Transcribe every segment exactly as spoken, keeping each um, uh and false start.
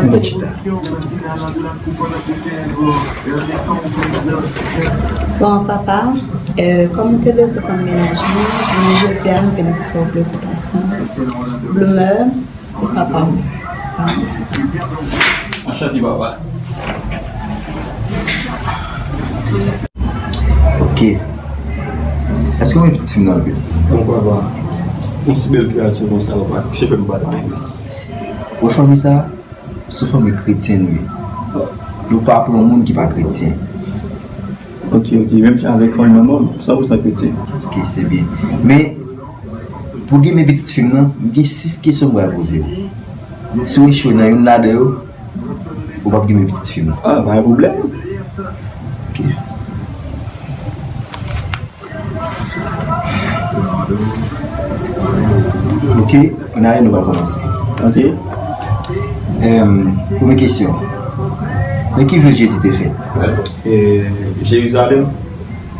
Mwen chita. Bon, papa, euh, kòm ou te bezwen konn mennaj mwen, jounen jodi a, m vin fè w prezentasyon. Bloomer, se papa m. Anchante, papa. Ok. Èske w renmen pitit fi m nan anpil? Bon, papa, yon si bèl kreyati konsa, papa, se pèp m pa ta renmen. Wè fanmi sa, se fanmi kretyen nou ye. Nou pa pran moun ki pa kretyen. Ok, ok, menm jan avèk fanmi manman m, san pou san kretyen. Ok, se byen. Men, pou w gen men pitit fi m nan, m gen sis kesyon m pral poze w. Si w echwe nan youn ladan yo, ou p ap gen men pitit fi m nan. Ah, pa gen pwoblèm. Ok. Ok, ann ale, nou pral kòmanse. Ok. Em, premye kesyon. Nan ki vil Jezi te fèt? Eh, Jerizalèm.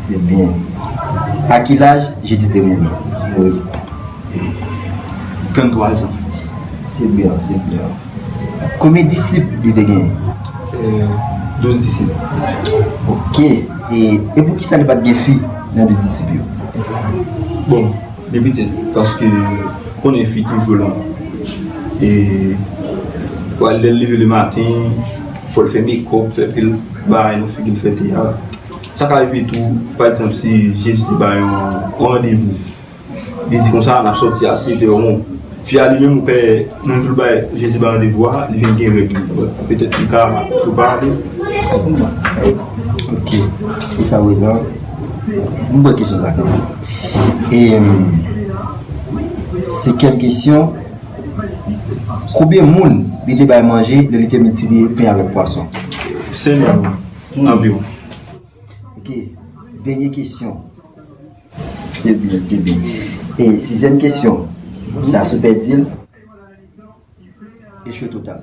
Se byen. A ki laj Jezi te mouri? Mouri. Trannntwa zan. Se byen, se byen. Konbyen disip li te genyen? Eh, douz disip. Ok. E, e poukisa li pa t gen fi nan douz disip yo? Bon, men petèt paske konnen fi toujou lan. E, lè l leve lematen, fò l fè mekòp, fè pil bagay nan figi l, fè teyat. Sa ka rive tou, pa egzanp, si Jezi te bay yon, yon randevou, li di konsa, n ap sòti a sèt è, bon, fi a li menm, ou kwè, nan jou l bay, Jezi bay randevou a, li vin gen règ li. Petèt li ka tou pale. Ok. Jiska prezan, m pran kesyon sa kanmenm. E, em, senkyèm kesyon, konbyen moun li te bay manje lè li te miltipliye pen avèk pwason? Senk mil anviwon. Ok. Dènye kesyon. Se byen, se byen. E sizyèm kesyon. Sa, si w pèdi l, echwe total.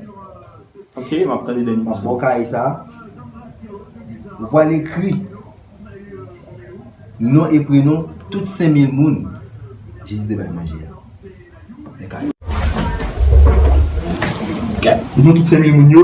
Ok, m ap tande dènye kesyon. M ap ba w kaye sa. Ou pral ekri non e prenon tout senk mil moun Jezi te bay manje a. Men kaye. Ok. Non tout senk mil moun yo.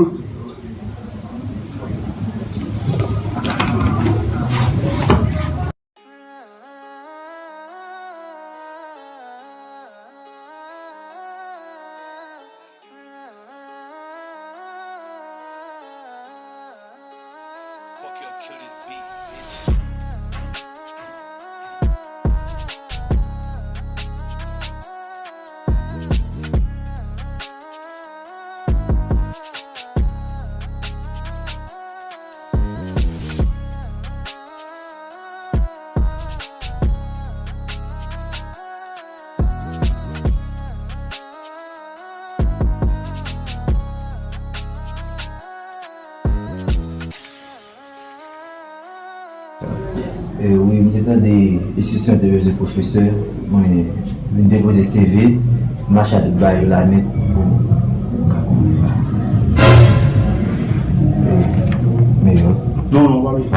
E, wi, m te tande enstitisyon te bezwen pwofesè. Mwen vin depoze C V, mache a tout bagay yo la nèt pou m ka konnen. E, men yo. Non, non, pa bezwen.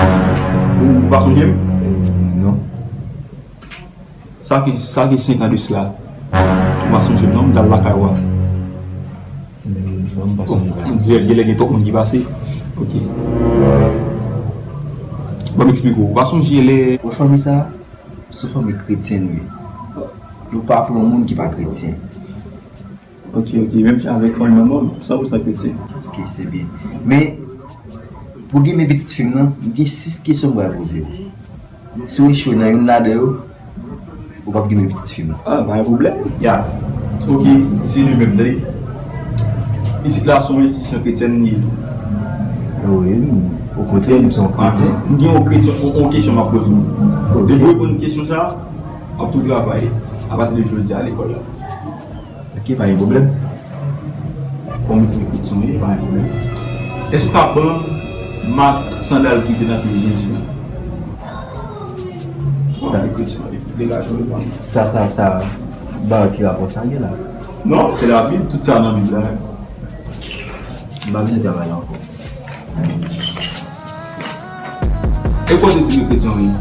Ou, ou pa sonje m? E, non. Sa gen, sa gen senk an de sila. Ou pa sonje m non, m t al lakay ou a. Non, m pa sonje. M di, genlè gen twòp moun ki pase. Ok. Ban m eksplike w. Ou pa sonje lè... Bon, fanmi sa, se fanmi kretyen nou ye. Nou pa pran moun ki pa kretyen. Ok, ok. Menm jan avèk fanmi manman m, san pou san kretyen. Ok, se byen. Men, pou gen men pitit fi m nan, m gen sis kesyon m pral poze w. Si w echwe nan youn ladan yo, ou p ap gen men pitit fi m nan. Ah, pa gen pwoblèm. Ya. Ok, se li menm, tande. Isit la, se yon enstitisyon kretyèn li ye. Wi, okontrè, nou se yon kretyen. M gen yon kretyen, yon, yon kesyon m ap poze w. Ok. Depi w reponn kesyon sa a, w ap tou travay apati de jodi a lekòl la. Ok, pa gen pwoblèm. Kòm ou di m kretyen w ye, pa gen pwoblèm. Èske w ka ban m mak sandal ki te nan pye Jezi a? Ou ta di kretyen w ye, degaje w devan m. Sa, sa, sa, ba ki rapò sa gen la? Non, se Labib, tout sa nan Bib la. M pa bezwen travay la ankò. E kote di nou kretyen w ye?